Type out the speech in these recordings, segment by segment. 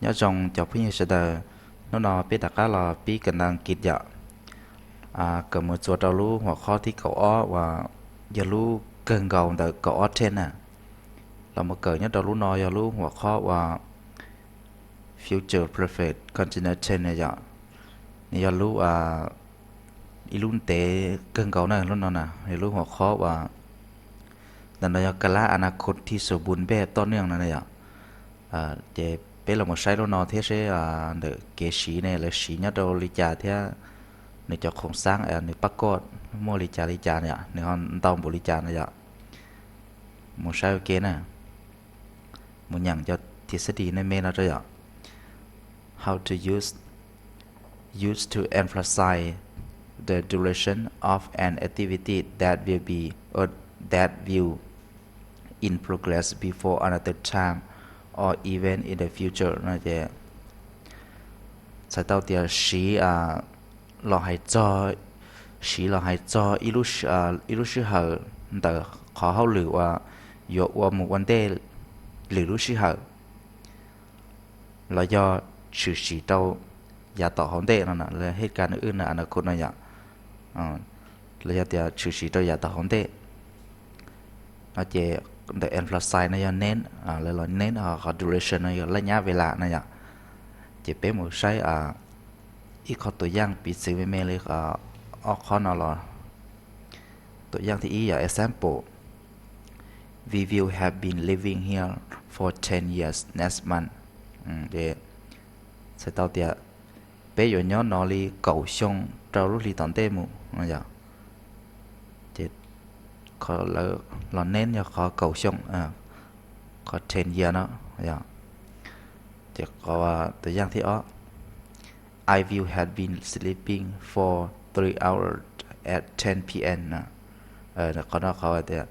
Nyob zoo cov phooj ywg sawv daws, hnub no peb rov qab los pib kawm ntawv Askiv yom. Kawm mus txuas rau lub huam qhob thib kaum ob uas yog lub kawg nkaus ntawm kaum ob thej na. Los mus kawm nyob rau lub no yog lub huam qhob uas Future Perfect Continuous Tense na yom. Nws yog lub ib lub ntev kawg nkaus na, lub no na yog lub huam qhob uas ntawm no yog การละอนาคตที่สมบูรณ์แบบต่อเนื่อง no na yom. Ces peb los mus saib lub no thiab seb ntawm kev siv ne lawv siv nyob rau li cas thiab nws cov khoom xaab nws pab koj muaj li cas li cas na yom, nws ho ntau npaum li cas na yom. Mus saib ua ke na. Mus nyeem cov thib xab dis me me no rau yom. How to use use to emphasize the duration of an activity that will be or that will in progress before another time or event in the future no ces txhais tau tias siv los hais txog, siv los hais txog ib lub sij hawm ntawm qhov hauj lwm uas yuav ua mus ua ntej lwm lub sij hawm los yog tshwm sim rau yav tom hauv ntej no na, lawv hej ka nws wb na a na khu no yom. Los yog tias tshwm sim rau yav tom hauv ntej no ces ntawm emphasize no yog nen, lawv los nen, ho qhov duration no yog laj nyab ve las no yom. Ces peb mus saib ib qho tua yaaj piv txwv me me li ob qho no los. Tua yaaj thib ib yog example, we will have been living here for ten years next month. Txhais tau tias peb yuav nyob no li kaum xyoo rau lub hli tom ntej mus no yom. Ces qhov lawv los nen yog qhov kaum xyoo, qhov ten year no yom. Ces qhov tua yaaj thib ob, I will have been sleeping for three hours at ten p.m. Qhov no qhov tias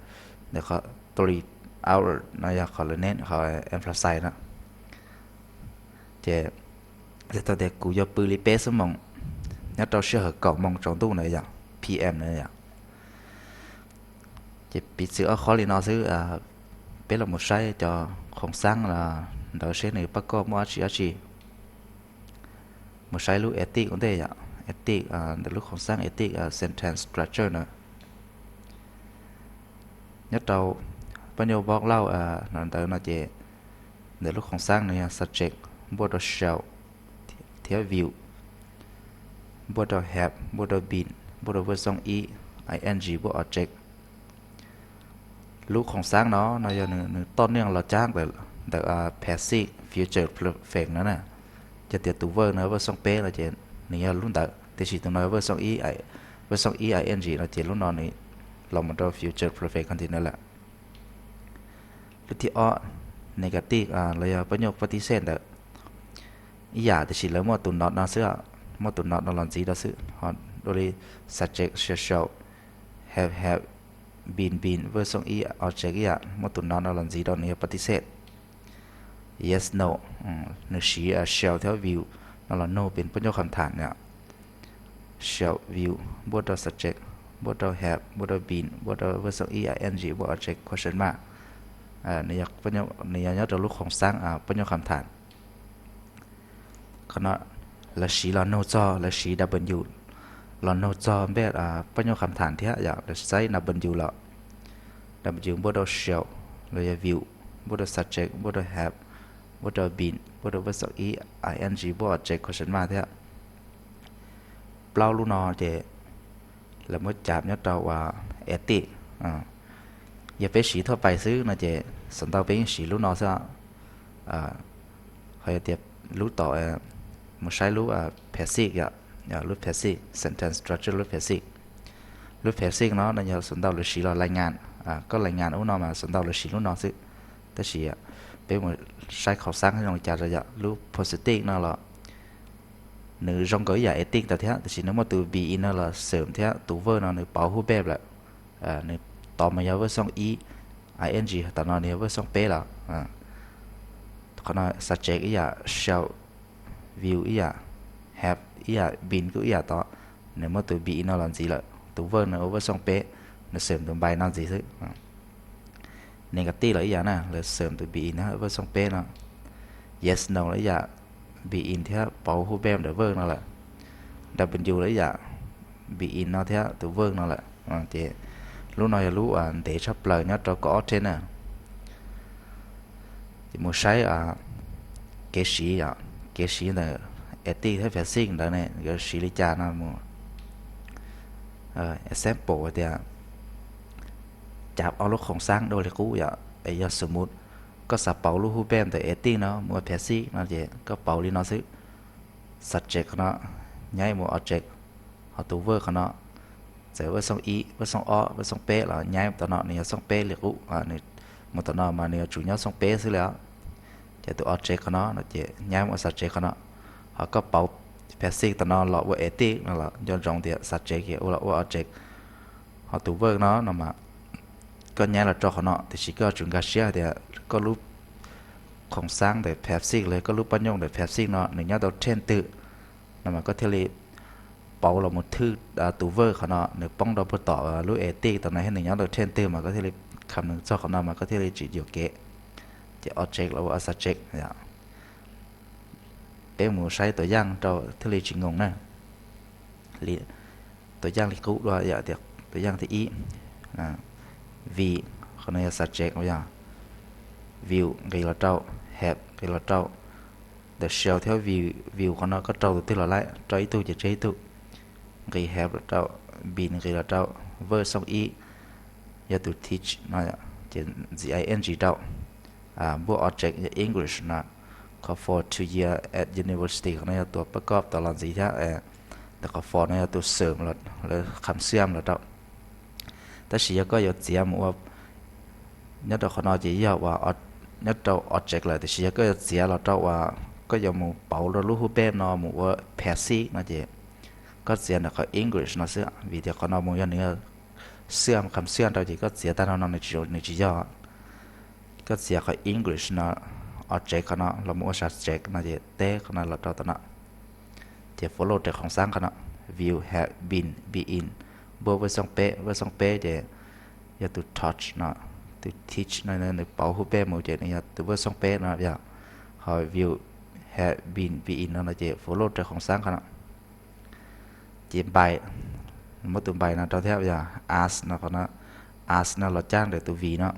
three hours no yog qhov lawv nen, qhov emphasize no. Ces tau tias kuv yuav pw li peb xuab moos nyob rau sij hawm kaum moos tsaus ntuj na yom, p.m. na yom. Ces piv txwv ob qho li no xwb, peb los mus saib cov khoom xaab ntawd seb nws pab koj muaj dab tsi dab tsi. Mus saib lub ethic ua ntej yom, ethic ntawm lub khoom xaab ethic sentence structure na. Nyob rau pab nyuj box lauj no ntawd no ces ntawm lub khoom xaab no yog subject npuaj rau shall thiab will, npuaj rau have, npuaj rau been, npuaj rau verb xooj ib, ing, npuaj object. Lub khoom xaab no no yog nws toj niaj los cab ntawm passive future perfect no na. Yog tias tus verb no verb xooj peb no ces nws yog lub ntawd, tiam sis tus no verb xooj ib, verb xooj ib ing no ces lub no nws los mus rau future perfect continuous lawm. Lub thib ob, negative los yog pab nyuj pab tib xej ntawd ib yam, tiam sis lawv muaj tus not no xwb, muaj tus not no los ntxiv rau xwb. Ho dua li subject shall, shall, have, have, been, been, verb xooj ib object ib yam, muaj tus not no los ntxiv rau nws yog pab tib xej. Yes, no, nws siv shall thiab will no los nug pem pab nyuj kham tham na. Shall, will, npuaj rau subject, npuaj rau have, npuaj rau been, npuaj rau verb xooj ib ing, npuaj object question mark. Nws yog nyob rau lub khoom xaab pab nyuj kham tham. Qhov no lawv siv los nug txog, lawv siv w los nug txog npej pab nyuj kham tham thiab yom, lawv saib w los, w npuaj rau shall los yog will, npuaj rau subject, npuaj rau have, npuaj rau been, npuaj rau verb xooj ib ing, npuaj object question mark thiab. Plaub lub no ces lawv muab cam nyob rau uas ethic. Yog peb siv thuaj pais xwb no ces xav ntau peb yeej siv lub no xwb. Ho yog tias lub tom, mus saib lub passive yom, lub passive sentence structure lub passive. Lub passive no no yog xav ntau lawv siv los lais ngas, koj lais ngas ub no mas xav ntau lawv siv lub no xwb. Tab sis peb mus saib khoom xaab zoo li cas rau yom, lub positive no los nws zoo nkaus ib yam ethic ntawd thiab, tiam sis nws muaj tus been no los xwm thiab tus verb no nws pauv huv npej lawm. Nws tos mas yog verb xooj ib ing, tom no nws yog verb xooj peb lawm. Qhov no subject ib yam, shall, will ib yam, have ib yam, been kuj ib yam tod. Nws muab tus been no los ntxiv lawm, tus verb no ua verb xooj peb, nws xwm tus been no ntxiv xwb. Negative los ib yam na, lawv xwm tus been no verb xooj peb no. Yes, no los ib yam, be in thiab pauv hu bem ntawm verb no lawm. W lawm ib yam, be in no thiab tus verb no lawm. Ces lub no yog lub uas ntev tshaj plaws nyob rau kaum ob thej na. Ces mus saib kev siv, kev siv ntawm active thiab passive ntawd ne yuav siv li cas no mus. Example tias, cav ob lub khoom xaab dua li qub yom, es yog xws mus koj xav pauv lub hu bem ntawm active no mus ua passive no ces koj pauv li no xwb. Subject qhov no, nyaib mus object, ho tus verb qhov no, txawm verb xoo ib, verb xoo ob, verb xoo peb los nyaib mus tom no, nws yog xoo peb li qub, mus tom no mas nws yuav tsum nyob xoo peb xwb li os. Ces tus object qhov no no ces nyaib mus ua subject qhov no, ho koj pauv passive tom no los ua active no los nco ntsoov tias subject ces ua los ua object, ho tus verb no no mas koj nyaib los rau qhov no, tiam sis koj yuav tsum nkag siab hais tias koj lub khoom xaab ntawm passive los koj lub pab nyoj ntawm passive no nws nyob rau thej twg no mas koj thiaj li pauv los mus thwj tus verb qhov no nws poob rau puag tom lub active tom no thiab nws nyob rau thej twg mas koj thiaj li kham nws txog qhov no mas koj thiaj li tsis yuam kev. Ces object los ua subject. Peb mus saib tuam yaaj rau thiaj li tsis ngoos na. Tuam yaaj li qub dua yom, tias tuam yaaj thib ib, view, qhov no yog subject, yog view nqis los rau, have nqis los rau, ntawm shall thiab view, view qhov no koj rau tus twg los laib, rau ib tug ces tseg ib tug, nqis have los rau, been nqis los rau, verb xoo ib, yog tus teach no, ces ntxiv ing rau, npuaj object yog English no, qhov for two year at university qhov no yog tus pab kob tau los ntxiv thiab, ntawm qhov for no yog tus xwm lawv kham xiam los rau. Tab sis yog koj yuav txiav mus ua, nyob rau qhov no ces yog uas nyob rau object lawm, tiam sis yog koj yuav txiav los rau uas koj yuav mus pauv rau lub hu bem no mus ua passive no ces koj txiav ntawm qhov English no xwb, vim tias qhov no mus yog nws xiam kham xiam rau ces koj txiav tag nrho no nws tsis yog. Koj txiav qhov English no, object qhov no los mus ua subject no ces teb qhov no los rau tom no, ces follow raws khoom xaab qhov no, view, have, been, be in, npuaj verb xoo peb, verb xoo peb ces yog tus taught no, tus teach no nws pauv hu bem mus ces nws yog tus verb xoo peb no yog, ho view, have, been, be in no no ces follow raws khoom xaab qhov no. Ces by, muab tus by no rau thiab yog asked no, qhov no asked no los cab ntawm tus view no.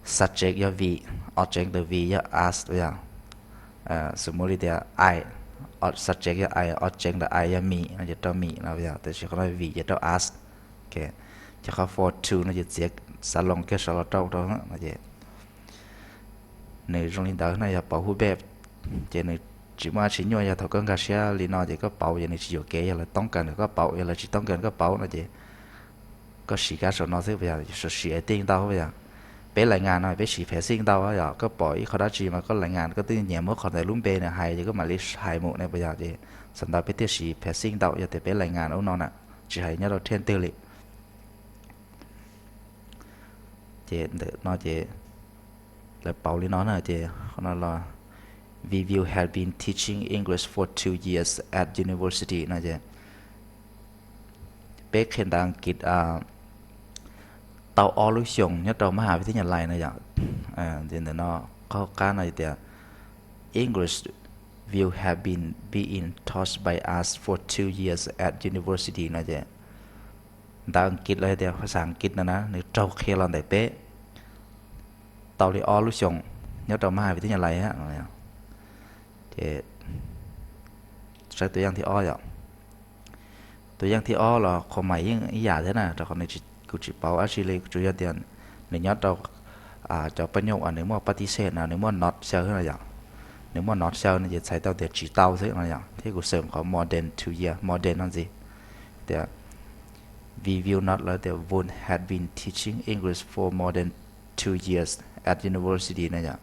Subject yog view, object ntawm view yog asked yog. Xws mus li tias I, subject yog I, object ntawm I yog me no ces rau me no yog, tiam sis qhov no view ces rau asked. Ces qhov for two no ces txiav xav loos kiag saud los rau rau no ces nws zoo li ntawd no yog pauv hu bem, ces nws tsis muaj dab tsi nyuaj. Yog thaum koj nkag siab li no ces koj pauv ces nws tsis yuam kev, yog lawv toob kas ntawm koj pauv, yog lawv tsis toob kas koj pauv no ces koj siv kab saum no xwb, yog siv active ntau yog. Peb lais ngas no peb siv passive ntau yog, koj pom ib qho dab tsi mas koj lais ngas koj twb nyiam muab qhov ntawd lub npe nws hais ces koj mam li hais mus ne puas yog, ces xam ntawd peb thiaj siv passive ntau yog tias peb lais ngas ub no na, tsis hais nyob rau thej twg li. Ces ntawm no ces lawv pauv li no na ces qhov no los, we will have been teaching English for two years at university no ces peb qhia ntawv Askiv tau ob lub xyoos nyob rau mab has vib thib nyas lais no yom. Ntawm no qhov qab no tias English will have been being taught by us for two years at university no ces ntawv Askiv los tias phas xas Askiv no na nws raug qhia los ntawm peb tau li ob lub xyoos nyob rau mab has vib thib nyas lais. Ces saib tus yaj thib ob yom. Tus yaj thib ob los qhov mas yeej ib yam thiab na, rau qhov nws kuj tsis pauv dab tsi li, tsuas yog tias nws nyob rau cov pab nyuj uas nws muaj pab tib xej no nws muaj not xyaw no yom. Nws muaj not xyaw no ces txhais tau tias tsis tau xwb no yom, thiab kuv xeem qhov more than two year, more than no ntxiv, tias we will not los tias won't have been teaching English for more than two years at university no yom.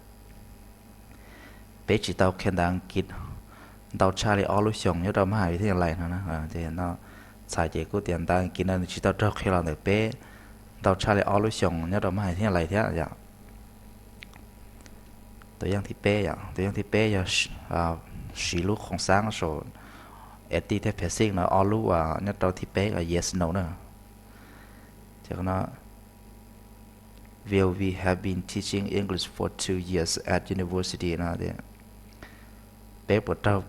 Peb tsis tau qhia ntawv Askiv ntau tshaj li ob lub xyoos nyob rau mab has vib thib nyas lais no. Ces no txhais ces kuj tias ntawv Askiv no nws tsis tau raug qhia los ntawm peb ntau tshaj li ob lub xyoos nyob rau mab has vib thib nyas lais thiab yom. Tus yaj thib peb yom, tus yaj thib peb yog siv lub khoom xaab saum active thiab passive no ob lub uas nyob rau thib peb uas yes no na. Ces qhov no will we have been teaching English for two years at university no tias peb puas raug,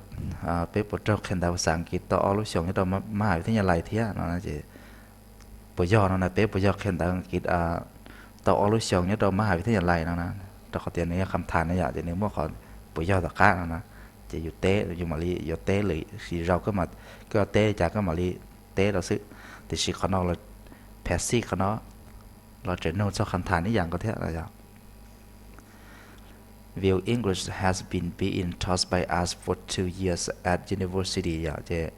peb puas raug qhia ntawv xas Askiv tau ob lub xyoos nyob rau mab has vib thab nyas lais thiab no ces puas yog no na, peb puas yog qhia ntawv Askiv tau ob lub xyoos nyob rau mab has vib thab nyas lais no na. Rau qhov tias nws yog kham thas ne yom, ces nws muaj qhov puas yog tom qab no na. Ces yus teb, yus mam li yuav teb lwm zaus, koj teb li cas koj mam li teb rau xwb. Tiam sis qhov no los, passive qhov no los tseem nug txog kham thas ib yam nkaus thiab no yog Will English has been being taught by us for two years at university yom. Ces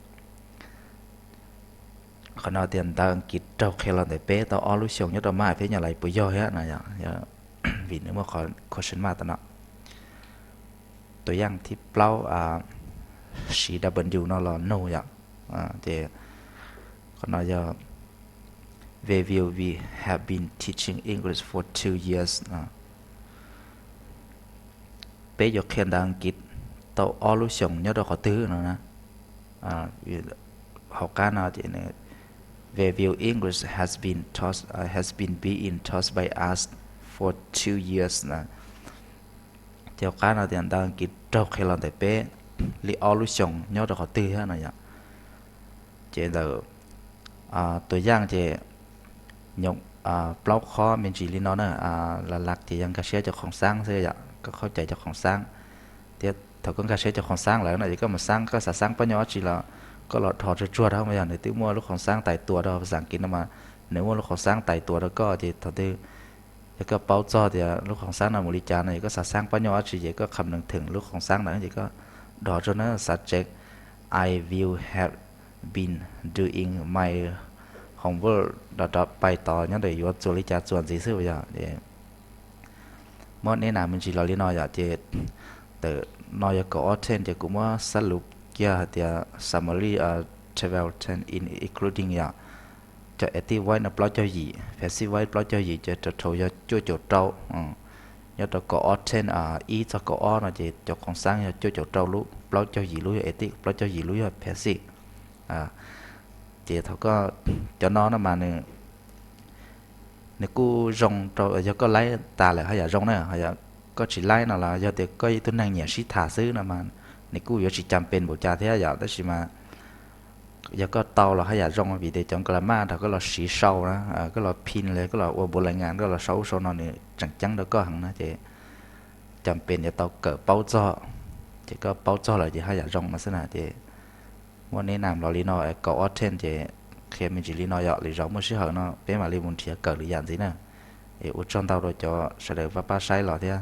qhov no tias ntawv Askiv raug qhia los ntawm peb tau ob lub xyoos nyob rau mab has vib thab nyas lais puas yog thiab no yom, vim nws muaj qhov question mark tom no. Tus yaj thib plaub, siv W no los nug yom. Ces qhov no yog Where will we have been teaching English for two years? Peb yuav qhia ntawv Askiv tau ob lub xyoos nyob rau qhov twg no na. Hauv qab no ces Where will English has been taught, has been being taught by us for two years? Ces hauv qab no tias ntawv Askiv raug qhia los ntawm peb li ob lub xyoos nyob rau qhov twg thiab no yom. Ces ntawm tus yaj ces nyob plaub qhov me ntsis li no na. Las las ces yog nkag siab cov khoom xaab xwb yom, koj khaub cai cov khoom xaab. Thiab thaum koj nkag siab cov khoom xaab lawm no ces koj mus xaab, koj xav xaab pob nyob dab tsi los koj los dhos tsuag tsuag rau mas yog nws twb muaj lub khoom xaab tais tua rau xas Askiv no mas, nws muaj lub khoom xaab tais tua rau koj ces thaum twg yog koj paub txog tias lub khoom xaab no mus li cas no ces koj xav xaab pob nyob dab tsi ces koj kham nees theem lub khoom xaab ntawd ces koj dhos tsuag na, xav tseg I will have been doing my homework rov rov pais tos nyob ntawm yuav txuas li cas txuas ntxiv xwb yom. Muab neb nas me ntsis los li no yom. Ces ntawm no yog kaum ob ten ces kuv muab xab lus kiag hais tias summary twelve ten in including yom. Cov active voice no plaub caug yim, passive voice plaub caug yim ces total yog cuaj caum rau. Nyob rau kaum ob ten, ib txog kaum ob no ces cov khoom xaab yog cuaj caum rau lub, plaub caug yim lub yog active, plaub caug yim lub yog passive. Ces thaum koj, cov no no mas nws nws kuj zoo rau yog koj laib tas lawm haj yam zoo na, ho yog koj tsis laib no los yog tias koj ib tug neeg nyiam sib tham xwb no mas nws kuj yuav tsis cam pes npaum cas thiab yom. Tab sis mas yog koj tau los haj yam zoo vim tias cov nkas las maj nrog koj los siv sau na, koj los phin los koj los ua npav lais ngas koj los sau ub sau no nws tseem ceeb rau koj heev na ces cam pes yuav tau kawm paub txog. Ces koj paub txog lawm ces haj yam zoo no xwb na. Ces muab neb nas los li no, kaum ob ten ces qhia me ntsis li no yom, lwm zaus muaj sij hawm no peb mam li mus nrhiav kawm lwm yam ntxiv na. Es ua tsaug ntau rau cov sawv daws pab pab saib los thiab.